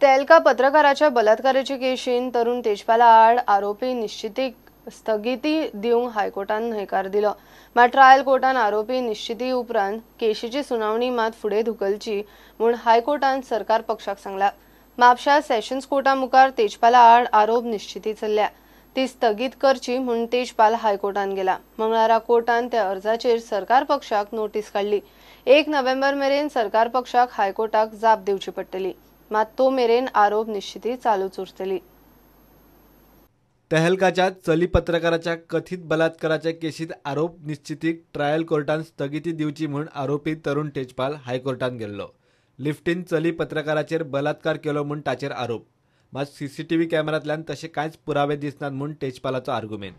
तेलका पत्रकाराच्या बलात्काराचे केशीन तरुण तेजपाला आड आरोपी निश्चितीक स्थगिती दिवंक हायकोर्टान न्हयकार दिलो. मात ट्रायल कोर्टान आरोपी निश्चिती उपरांत केशीची सुनावणी मात फुडें धुकलची म्हूण हायकोर्टान सरकार पक्षाक सांगला. म्हापशा सेशन्स कोर्टा मुखार तेजपाला आड आरोप निश्चिती चल्ल्या, ती स्थगीत करची म्हूण तेजपाल हायकोर्टान गेला. मंगळारा कोर्टान त्या अर्जाचेर सरकार पक्षाक नोटीस काडली. 1 नोव्हेंबर मेरेन सरकार पक्षाक हायकोर्टाक जाप दिवची पडटली, मात तो मेरेन आरोप निश्चिती चालूच उरतली. तहलकाच्या चली पत्रकाराच्या कथित बलात्काराच्या केशीत आरोप निश्चितीक ट्रायल कोर्टान स्थगिती दिवची म्हूण आरोपी तरुण तेजपाल हायकोर्टान गेल्लो. लिफ्टीन चली पत्रकाराचेर बलात्कार केलो म्हूण ताचेर आरोप, मात सीसीटीव्ही कॅमेरांतल्यान तशे कांयच पुरावे दिसनात म्हूण तेजपालाचो आर्गुमेंट.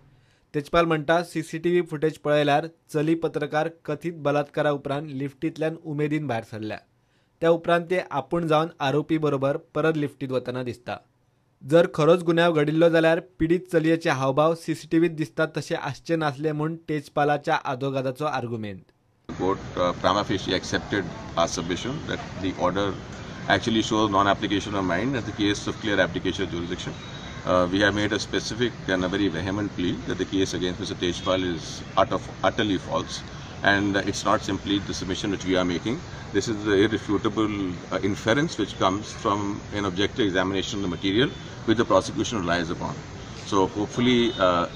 तेजपाल म्हणटा, सीसीटीव्ही फुटेज पळयल्यार चली पत्रकार कथित बलात्कारा उपरांत लिफ्टींतल्यान उमेदीन भायर सरल्या, त्या उपरांत ते आपूण जावन आरोपी बरोबर परत लिफ्टींत वतना दिसता. जर खरोच गुन्यांव घडिल्लो जाल्यार पिडीत चलयेचे हावभाव सीसीटीव्हीत दिसतात तशे आसचे नासले म्हूण तेजपालाच्या आदोगादाचो argument. Court prima facie accepted our submission that the order actually shows non-application of mind as the case of clear application of jurisdiction. We have made a specific and a very vehement plea that the case against Mr. Tejpal is utterly false, and it's not simply the submission which we are making. This is the irrefutable inference which comes from an objective examination of the material which the prosecution relies upon. So hopefully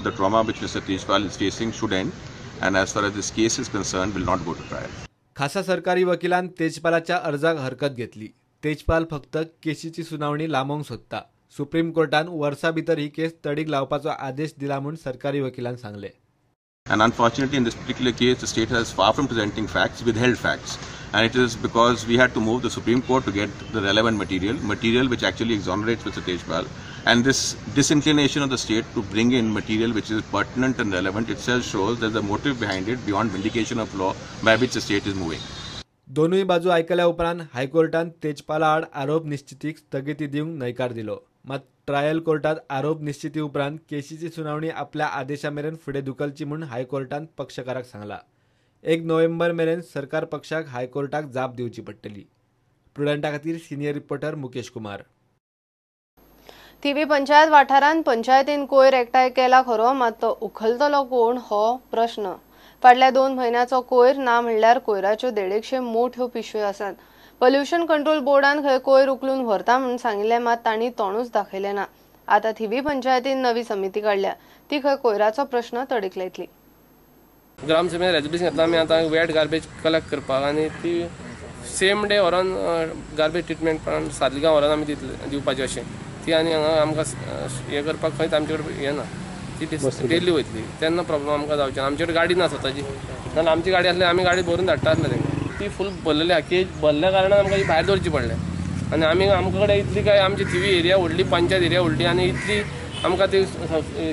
the trauma which Mr. Tejpal is facing should end, and as far as this case is concerned will not go to trial. खासा सरकारी वकिलान तेजपालाच्या अर्जाक हरकत घेतली. तेजपाल फक्त केशीची सुनावणी लांबोवंक सोदता. Supreme कोर्टान वर्सा भितर ही केस तडीक लावपाचो आदेश दिला म्हूण सरकारी वकिलान सांगले. And unfortunately in this particular case the state has, far from presenting facts, withheld facts, and it is because we had to move the Supreme Court to get the relevant material which actually exonerates Mr. Tejpal, and this disinclination of the state to bring in material which is pertinent and relevant itself shows that the motive behind it beyond vindication of law by which the state is moving. दोनूय बाजू आयकल्या उपरांत हायकोर्टान तेजपाला आड आरोप निश्चितीक स्थगिती दिवंक न्हयकार दिलो. मात ट्रायल कोर्टात आरोप निश्चिती उपरांत केशीची सुनावणी आपल्या आदेशा मेरेन फुडें धुकलची म्हूण हायकोर्टान पक्षकाराक सांगला. 1 नोव्हेंबर मेरेन सरकार पक्षाक हायकोर्टाक जाप दिवची पडटली. प्रुडंटा खातीर सिनियर रिपोर्टर मुकेश कुमार. थिवी पंचायत वाठारांत पंचायतीन कोयर एकठांय केला खरो, मात तो उखलतलो कोण हो प्रश्न. फाटल्या 2 म्हयन्याचो कोयर ना म्हणल्यार कोयराच्यो 150 मोठ्यो पिशव्यो आसात. पोल्युशन कंट्रोल बोर्डान खंय कोयर उखलून व्हरता म्हणून सांगिल्लें, मात तांणी तोंडूच दाखयलें ना. आतां थिवी पंचायतीन नवी समिती काडल्या, ती खंय कोयराचो प्रश्न तडीक लायतली. ग्रामसभेन रेजोल्युशन घेतला आमी आतां वेट गार्बेज कलेक्ट करपाक, आनी ती सेम डे व्हरोन गार्बेज ट्रिटमेंट प्लांट सादगांव व्हरोन आमी दिवपाची अशें ती, आनी हांगा आमकां हें करपाक खंयच आमचे कडेन हें ना, ती डेली वयतली तेन्ना प्रॉब्लम आमकां जावचे ना. आमचे कडेन गाडी ना स्वताची, नाल्यार आमची गाडी आसली आमी गाडी भरून धाडटा आसले तांकां. ती फूल भरलेली आहा, केज भरल्या कारणान आमकां ती भायर दवरची पडले. आनी आमी आमकां कडेन इतली काय आमची थिवी एरिया व्हडली, पंचायत एरिया व्हडली, आनी इतली आमकां ती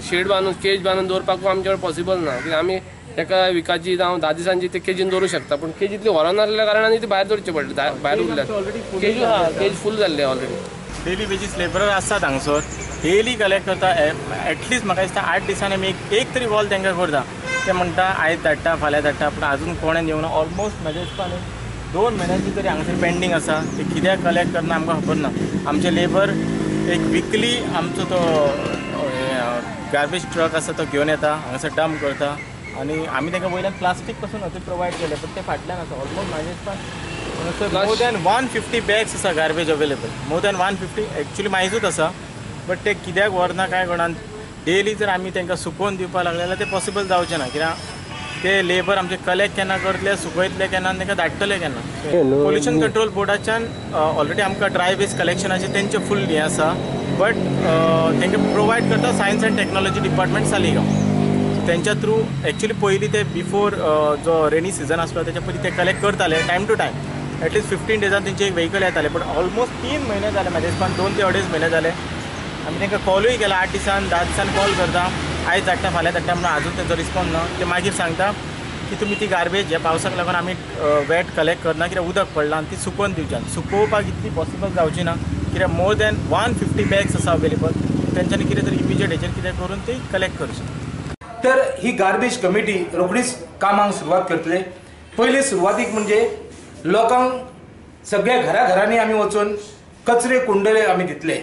शेड बांदून केज बांदून दवरपाक आमचे कडेन पॉसिबल ना. कित्याक आमी एका विकाची जावं 10 दिसांची ते केजीन दवरूं शकता, पूण केज इतली व्हरनासल्या कारणान ती भायर दवरची पडली, भायर उरल्या केज. हा, केज फूल जाल्ली ऑलरेडी. डेली बेजीस लेबरर आसतात हांगसर, डेली कलेक्ट करता. एटलिस्ट म्हाका दिसता 8 दिसांनी आमी एक तरी कॉल तांकां करता. ते म्हणटा आयज धाडटा फाल्यां धाडटा, पूण आजून कोणें येवना. ऑलमोस्ट म्हज्या हिसपान 2 म्हयन्यांची तरी हांगसर पेंडींग आसा. ते कित्याक कलेक्ट करना आमकां खबर ना. आमचे लेबर एक विकली आमचो तो गार्बेज ट्रक आसा तो घेवन येता, हांगसर डंप करता, आनी आमी तांकां वयल्यान प्लास्टीक पासून थंय प्रोवायड केलें, पूण ते फाटल्यान आसा. ऑलमोस्ट म्हाज्या हिसपान मोर दॅन 150 बॅग्स आसा garbage available, more than 150 actually मायजूच आसा, बट ते कित्याक व्हरना काय कोणान. डेली जर आमी तांकां सुकोवन दिवपाक लागले जाल्यार ते पॉसिबल जावचें ना, कित्याक ते लेबर आमचे कलेक्ट केन्ना करतले, सुकयतले केन्ना आनी तांकां धाडटले केन्ना. पोल्युशन कंट्रोल बोर्डाच्यान ऑलरेडी आमकां ड्राय वेस्ट कलेक्शनाचें तेंचें फूल हें आसा, बट तांकां प्रोवायड करता science and technology department Saligao. तेंच्या थ्रू एक्चुअली पयलीं ते बिफोर जो रेनी सिजन आसलो तेच्या पयलीं ते कलेक्ट करताले टायम टू टायम, एटलिस्ट 15 डेजान तेंचे एक व्हेकल येतालें. पूण ऑलमोस्ट 3 म्हयने जाले, म्हाज्या हिसपान 2 ते 2.5 म्हयने जाले. आमी तांकां कॉलूय केला, 8 दिसान 10 दिसान कॉल करता, आयज धाडटा फाल्यां धाडटा म्हणून आजून तेंचो रिस्पॉन्स ना. ते मागीर सांगता की तुमी ती गार्बेज ह्या पावसाक लागून आमी वेट कलेक्ट करना, कित्याक उदक पडलां आनी ती सुकोवन दिवच्यान. सुकोवपाक इतली पॉसिबल जावची ना, कित्याक मोर दॅन 150 बॅग्स आसा अवेलेबल. तेंच्यांनी कितें तरी इमिजिएट हेचेर कितें करून ती कलेक्ट करची. तर ही गार्बेज कमिटी रोखडीच कामाक सुरवात करतले. पयली सुरवातीक म्हणजे लोकांक सगळ्या घराघरांनी आमी वचून कचरे कुंडले आमी दितले,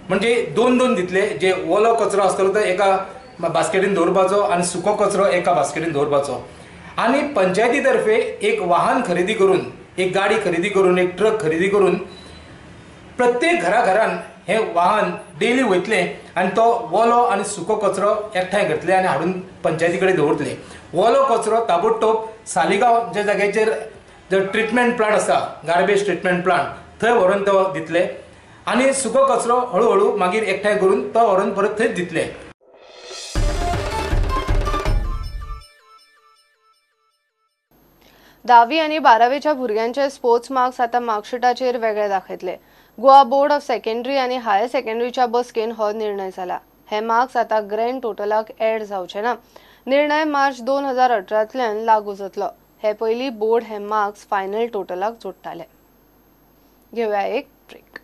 म्हणजे 2-2 दितले. जे ओलो कचरो आसतलो तो एका बास्केटीन दवरपाचो आनी सुको कचरो एका बास्केटीन दवरपाचो. आनी पंचायती तर्फे एक वाहन खरेदी करून, एक गाडी खरेदी करून, एक ट्रक खरेदी करून प्रत्येक घराघरान हे वाहन डेली वयतलें आनी तो ओलो आनी सुको कचरो एकठांय करतले आनी हाडून पंचायती कडेन दवरतले. ओलो कचरो ताबडतोब सालिगांव ज्या जाग्याचेर जो ट्रिटमेंट प्लांट आसा, गार्बेज ट्रिटमेंट प्लांट, थंय व्हरून तो दितले आनी सुको कचरो हळूहळू मागीर एकठांय करून तो व्हरून परत थंयच दितले. धावी आनी बारावेच्या भुरग्यांचे स्पोर्ट्स मार्क्स आतां मार्कशीटाचेर वेगळे दाखयतले. गोवा बोर्ड ऑफ सेकंडरी आनी हायर सेकंडरीच्या बसकेन हो निर्णय जाला. हे मार्क्स आतां ग्रँड टोटलाक ऍड जावचे ना. निर्णय मार्च 2018तल्यान लागू जातलो. हे पयलीं बोर्ड हे मार्क्स फायनल टोटलाक जोडटाले. घेवया एक ब्रेक.